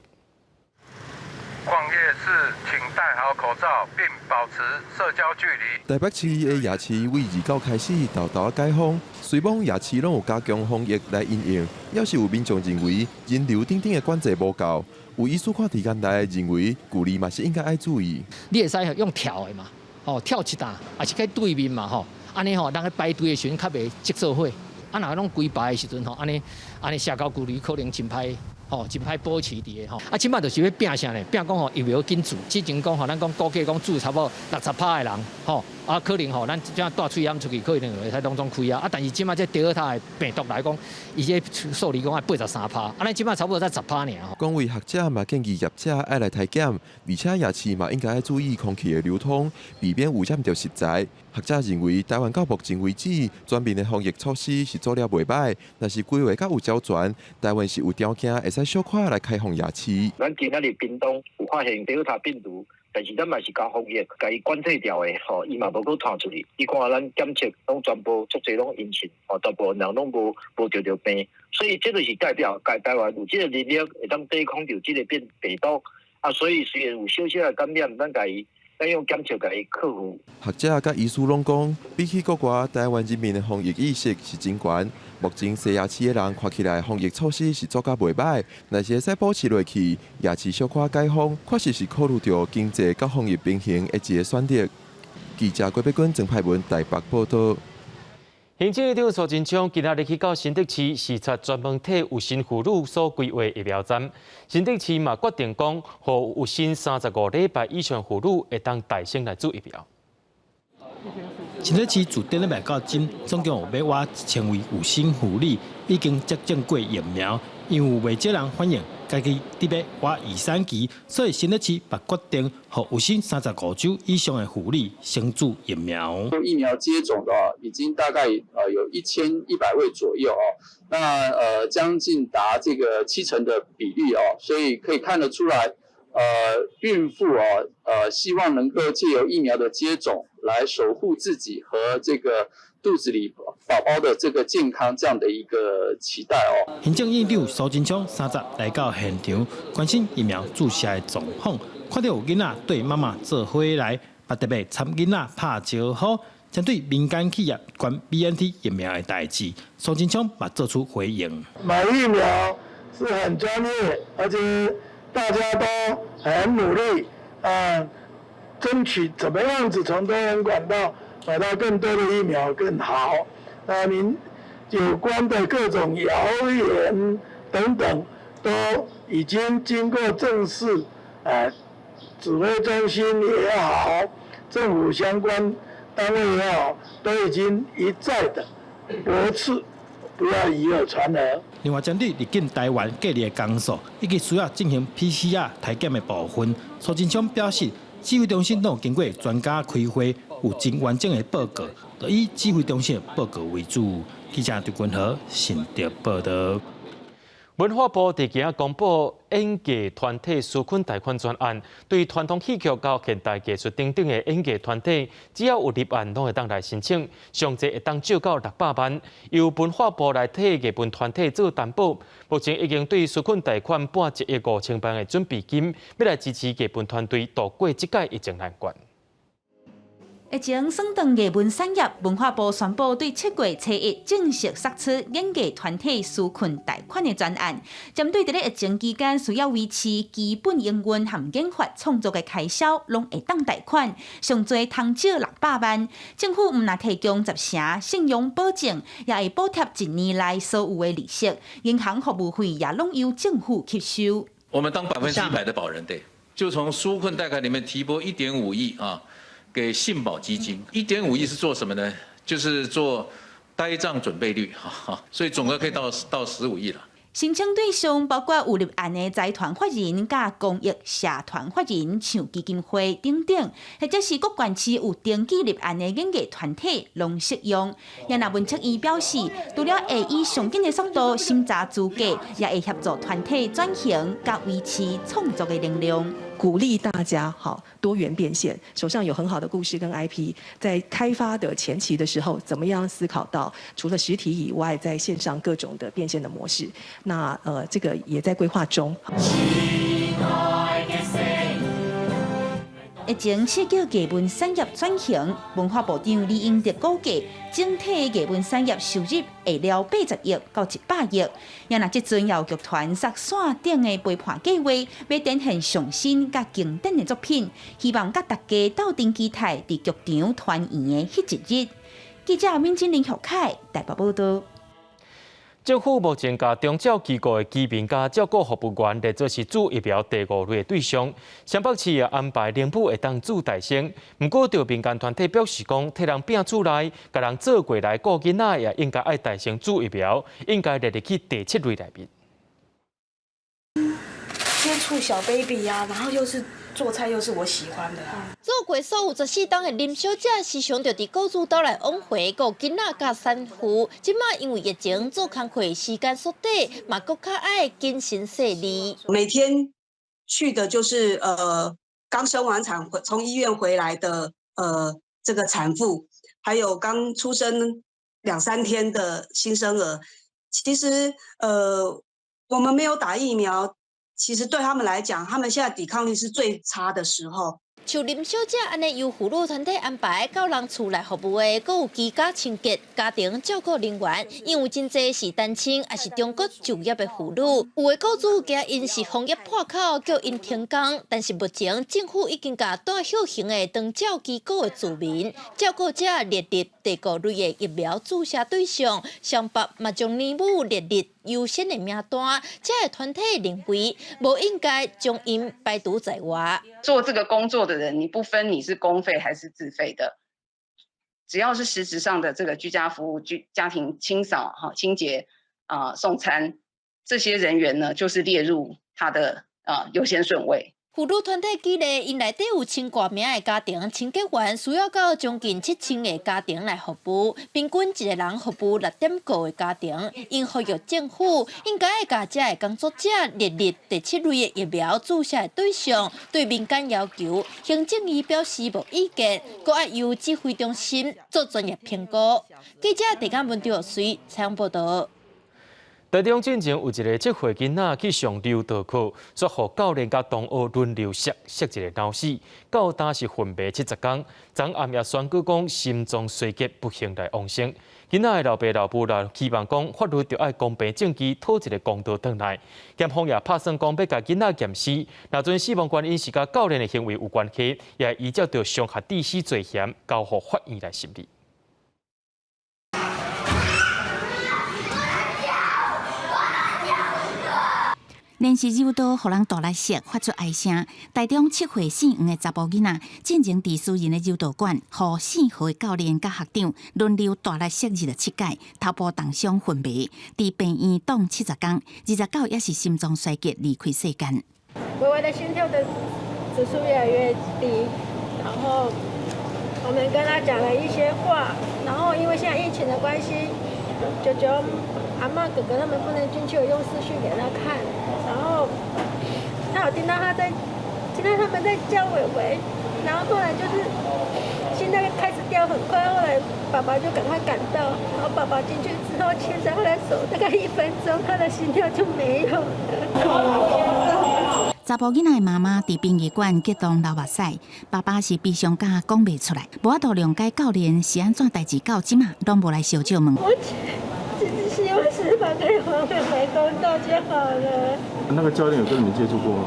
逛夜市請戴好口罩並保持社交距離。台北市的夜市為29開始沓沓解封，雖罔夜市攏有加強防疫來因應，猶是有民眾認為人流等等的管制無夠。有醫師看佇眼內認為距離嘛是應該愛注意。你會使用跳的嘛，吼跳一搭，抑是去對面嘛，吼，按呢吼，人去排隊的時陣較袂擠做伙。啊，若攏規排的時陣吼，按呢按呢社交距離可能真歹。吼，真歹保持佇个吼。啊，這擺就是欲拚啥呢？拚講吼疫苗緊注，之前講吼，咱講估計講注差不多60%的人，吼，啊，可能吼，咱這帶喙罨出去，可能會使攏總開啊。啊，但是這馬這德爾塔的病毒來講，伊這數字講愛83%，啊，咱這馬差不多才10%爾。公衛學者嘛建議業者愛來篩檢，而且夜市嘛應該愛注意空氣的流通，避免有染著食材。學者認為，台灣到目前為止，全面的防疫措施是做了袂䆀，若是規劃較有周全，台灣是有條件會使小可來開放夜市。咱今仔日屏東有發現德爾塔病毒，但是咱嘛是共防疫，共伊管制牢的吼，伊嘛無閣傳出去。伊看咱檢測攏全部足濟攏陰性，吼，大部分人攏無著著病，所以這就是代表台灣有這個能力會當抵抗著這個變病毒。啊，所以雖然有小小的感染，咱共伊。咱用檢測共伊克服。學者佮醫師攏講，比起國外，台灣人民的防疫意識是真懸。目前踅夜市的人看起來防疫措施是做甲袂䆀，若是會使保持落去，夜市小可解封，確實是考慮著經濟佮防疫平衡的一個選擇。記者郭碧君、曾派文台北報導。行政院長蘇貞昌今仔日去到新竹市視察專門替有身婦女所規劃疫苗站。新竹市嘛決定講，予有身35禮拜以上婦女會當代先來注疫苗。新竹市自頂禮拜到今，總共有欲倚1000位有身婦女已經接種過疫苗，因為有袂少人反映家己佇欲倚預產期，所以新竹市嘛決定予有身35週以上的婦女先注疫苗。疫苗接種的已經大概有1100位左右哦，那將近達這個7成的比例哦，所以可以看得出來，孕婦哦，希望能夠借由疫苗的接種來守護自己和這個肚子裡寶寶的這個健康，這樣的一個期待哦。行政院長蘇貞昌30來到現場，關心疫苗注射的狀況，看著有囡仔綴媽媽做伙來，嘛特別參囡仔拍招呼。針對民間企業捐 BNT 疫苗的代誌，蘇貞昌嘛做出回應。買疫苗是很專業，而且大家都很努力，啊，爭取怎麼樣子從多元管道買到更多的疫苗更好。那您有關的各種謠言等等，都已經經過正式，指揮中心也好，政府相關單位也好，都已經一再的駁斥，不要以訛傳訛。另外，針對入境台灣隔離的工數，以及需要進行 PCR 篩檢的部分，蘇貞昌表示，指揮中心攏有經過專家開會，有真完整的報告，就以指揮中心的報告為主。記者張君和新竹報導。文化部佇今仔公布演藝團體紓困貸款專案，對傳統戲曲佮現代藝術等等的演藝團體，只要有立案，攏會當來申請，上濟會當借到600萬，由文化部來替藝文團體做擔保。目前已經對紓困貸款撥1億5000萬的準備金，欲來支持藝文團隊渡過這屆疫情難關。疫情損斷藝文產業，文化部宣布對7月初1正式釋出演藝團體紓困貸款的專案，針對佇咧疫情期間需要維持基本營運和研發創作的開銷，攏會當貸款，上濟通借600萬。政府毋但提供10成信用保證，也會補貼一年內所有的利息，銀行服務費也攏由政府吸收。我們當100%的保人，對，就從紓困貸款裡面提撥1.5億啊。給信保基金1.5億是做什麼呢？就是做呆賬準備率，哈，所以總額可以到15億了。申請對象包括有立案的財團法人、佮公益社團法人，像基金會等等，或者是各縣市有登記立案的演藝團體，攏適用。也若文策院表示，除了會以上緊的速度審查資格，也會協助團體轉型，佮維持創作的能量。鼓勵大家好多元變現，手上有很好的故事跟 IP，在開發的前期的時候，怎麼樣思考到除了實體以外，在線上各種的變現的模式？那這個也在規劃中。疫情刺激藝文產業轉型，文化部長李英哲估計，整體藝文產業收入會了80億到100億。也若這陣有劇團設線頂的陪伴計劃，欲展現上新佮經典的作品，希望佮大家鬥陣期待佇劇場團圓的彼一日。記者閔金玲、何凱台北報導。政府目前共長照機構的居民佮照顧服務員列做是注疫苗第五類的對象。雙北市也安排奶母會當注代先。毋過，著民間團體表示講，替人摒厝內，共人做過來顧囡仔，也應該愛代先注疫苗，應該列入去第七類內面。接觸小 baby 呀，然後又是做菜，又是我喜歡的。做過所有14冬的林小姐，時常就佇雇主兜來往回顧囡仔佮產婦。這馬因為疫情做工課時間縮短，嘛閣較愛謹慎細膩。每天去的就是剛生完產從醫院回來的這個產婦，還有剛出生兩三天的新生兒。其實我們沒有打疫苗。其實對他們來講，他們現在抵抗力是最差的時候。像林小姐按呢由婦女團體安排到人厝內服務的，閣有居家清潔、家庭照顧人員，因為真濟是單親，抑是中國就業的婦女。有的雇主驚𪜶是防疫破口，叫𪜶停工。但是目前政府已經共蹛歇型的長照機構的住民照顧者列入第五類的疫苗注射對象，雙北嘛將奶母列入優先的名單。這个團體認為，無應該將𪜶排除在外。做這個工作的人，你不分你是公費還是自費的，只要是實質上的這個居家服務、居家庭清掃、哈清潔啊、送餐這些人員呢，就是列入他的優先順位。婦女團體舉例，𪜶內底有千外名的家庭清潔員，需要到將近7000個家庭來服務，平均一個人服務6.5個家庭。𪜶呼籲政府應該共這个工作者列入第七類的疫苗注射的對象。對民間要求，行政院表示無意見，閣愛由指揮中心做專業評估。記者鄭嘉文、張水採訪報導。台中進前有一个7歲囡仔去上柔道課，煞予教練佮同學輪流摔，摔一个腦死，到今是昏迷70工。昨暗也宣告講心臟衰竭，不幸來往生。囡仔的老爸老母來期望講法律著愛公平正義，討一个公道轉來。檢方也拍算講欲共囡仔驗屍，若賑死亡原因是佮教練的行為有關係，也會依照著傷害致死罪嫌交予法院來審理。練習柔道，予人大力摔，發出哀聲。台中7歲姓黃的查埔囡仔，進前佇私人的柔道館，予姓何的教練佮學長輪流大力摔27擺，頭部重傷昏迷，佇病院擋70工，29也是心臟衰竭離開世間。微微的心跳的指數越來越低，然後我們跟他講了一些話，然後因為現在疫情的關係，舅舅、阿嬤、哥哥他們不能進去，我用視訊給他看，然後他有聽到他在，聽到他們在叫偉偉，然後後來就是心跳開始掉很快，後來爸爸就趕快趕到，然後爸爸進去之後牽着他的手，大概1分鐘，他的心跳就沒有了。查埔囡仔的媽媽佇殯儀館激動流目屎，爸爸是悲傷甲講袂出來，無法度諒解教練是按怎代誌到這馬攏無來相借問。我只是希望司法可以還回回公道就好了。那個教練有跟你們接觸過嗎？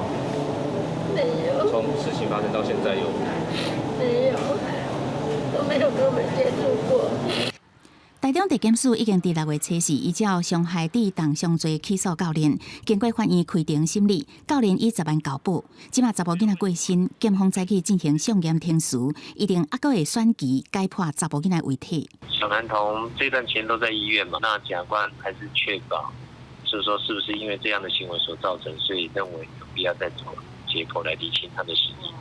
沒有。從事情發生到現在有？沒有，都沒有跟我們接觸過。台中地檢署已經佇6月初四依照傷害致重傷罪起訴教練，經過法院開庭審理，教練以10萬交保。這馬查埔囡仔過身，檢方早起進行送驗程序，一定猶閣會選期解剖查埔囡仔遺體。小男童這段時間都在醫院嘛，那檢察官還是確保，就是說是不是因為這樣的行為所造成，所以認為有必要再做解剖來釐清他的死因。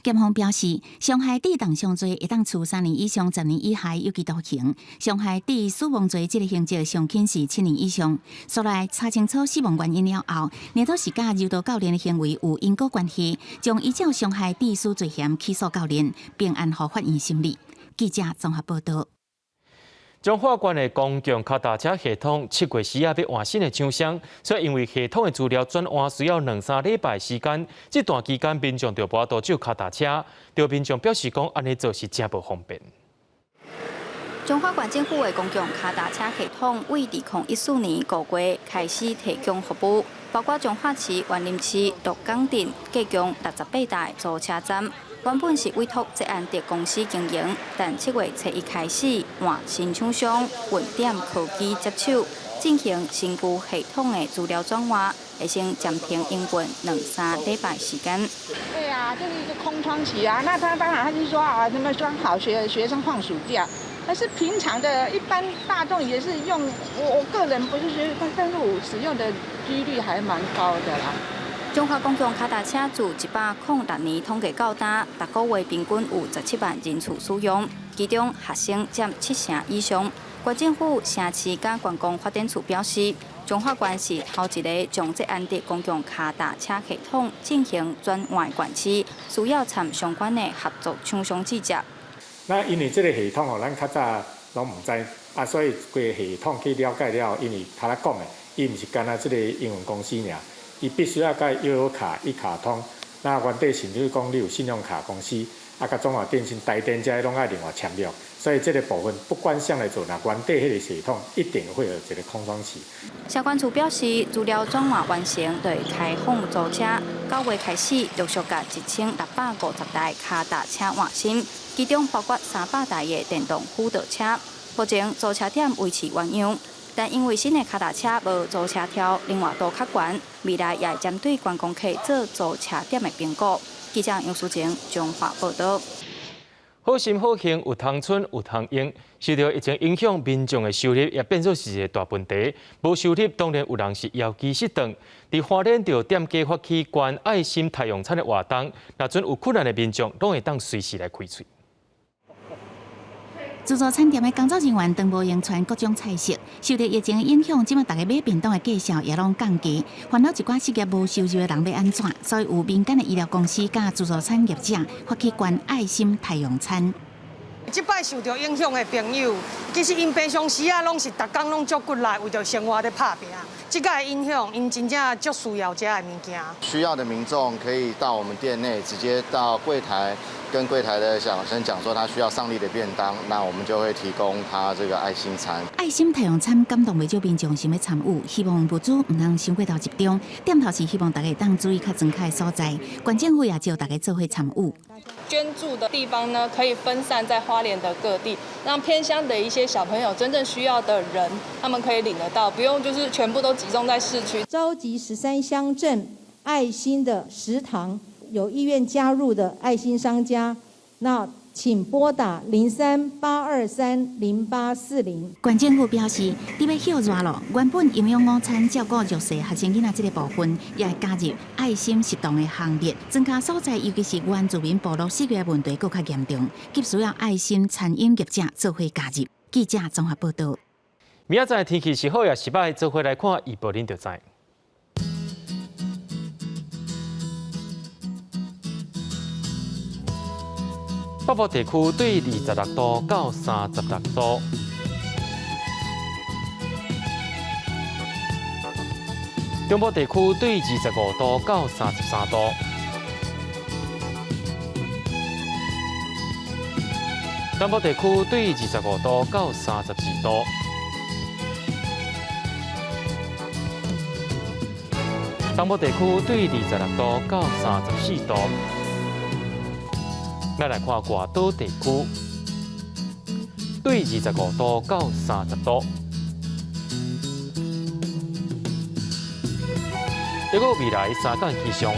檢方表示，傷害致重傷罪會當處3年以上10年以下有期徒刑；傷害致死亡罪這个刑責上輕是7年以上。所來查清楚死亡原因了後，若都是佮柔道教練的行為有因果關係，將依照傷害致死罪嫌起訴教練，並按予法院審理。記者綜合報導。彰化縣的公共跤踏車系統7月時仔欲換新的廠商，所以因為系統的資料轉換需要兩三禮拜時間，這段期間民眾就無法度借跤踏車。著民眾表示講，按呢做是誠無方便。彰化縣政府的公共跤踏車系統，為2014年5月開始提供服務，包括彰化市、員林市、鹿港鎮，計共68台租車站。原本是委託捷安特公司經營，但7月初一開始換新廠商運點科技接手，進行新舊系統的資料轉換，會先暫停營運兩三禮拜時間。對啊，就是一個空窗期啊。那他當然，他就說啊，什麼剛好學生放暑假，但是平常的一般大眾也是用。我個人不是覺得，但是我使用的幾率還蠻高的啦。彰化公共跤踏車自106年統計到今，逐個月平均有17萬人次使用，其中學生佔7成以上。縣政府城市佮觀光發展處表示，彰化縣是頭一个將這安置公共跤踏車系統進行轉換的縣市，需要參相關的合作廠商支持。那因為這个系統哦，咱較早攏毋知啊，所以規個系統去了解了後，因為頭仔講的，伊毋是干焦這个營運公司爾。伊必須要佮悠遊卡一卡通，那原底甚至講你有信用卡公司，啊，佮中華電信、台電這攏愛另外簽約，所以這個部分不管啥來做，若原底彼個系統一定會有一個空窗期。社管處表示，資料轉換完成，就會開放租車。9月開始，陸續共1650台跤踏車換新，其中包括300台的電動輔導車。目前租車點維持原樣。但因為新的跤踏車無租車條，靈活度較懸，未來也會針對觀光客做租車點的評估。記者楊淑晴彰化報導。好心好行有通賰有通用，受著疫情影響，民眾的收入也變做是一個大問題。無收入，當然有人是枵飢失頓。佇花蓮就店家發起關愛心太陽餐的活動，若陣有困難的民眾，攏會當隨時來開喙。自助餐店的工作人員當無閒傳各種菜色，受著疫情的影響，這馬逐家買便當的價數也攏降低，煩惱一寡失業無收入的人欲按怎？所以有民間的醫療公司佮自助餐業者發起關愛心太陽餐。這擺受著影響的朋友，其實𪜶平常時啊，攏是逐工攏足骨力，為著生活咧拍拚。這個影響，𪜶真正足需要這个物件。需要的民眾可以到我們店內，直接到櫃檯跟櫃檯的小生講說他需要上力的便當，那我們就會提供他這個愛心餐。愛心太陽餐感動袂少民眾想欲參與，希望物資毋通傷過頭集中。店頭是希望大家當注意較莊腳的所在，縣政府也召大家做伙參與。捐助的地方呢，可以分散在花蓮的各地，讓偏鄉的一些小朋友，真正需要的人，他們可以領得到，不用就是全部都集中在市區。召集13鄉鎮愛心的食堂，有意願加入的愛心商家，那請撥打03-823-0840。縣政府表示，佇欲歇熱囉，原本營養午餐照顧弱勢學生囡仔這个部分，也會加入愛心食堂的行列。莊跤所在，尤其是原住民部落失業問題閣較嚴重，急需要愛心餐飲業者做伙加入。記者綜合報導。明仔載天氣是好抑是䆀，做伙來看預報，恁就知。北部地區對26度到36度，中部地區對25度到33度，南部地區對25度到34度，東部地區對26度到34度。咱來看外島地區，對25度到30度。一個未來三天氣象。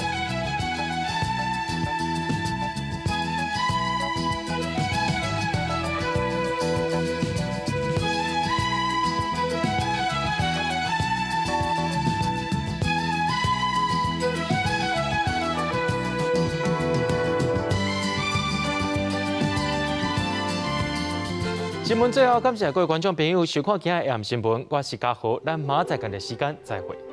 新聞最後，感謝各位觀眾朋友收看今日的 AM 新聞，我是嘉豪，咱明仔載仝個時間再會。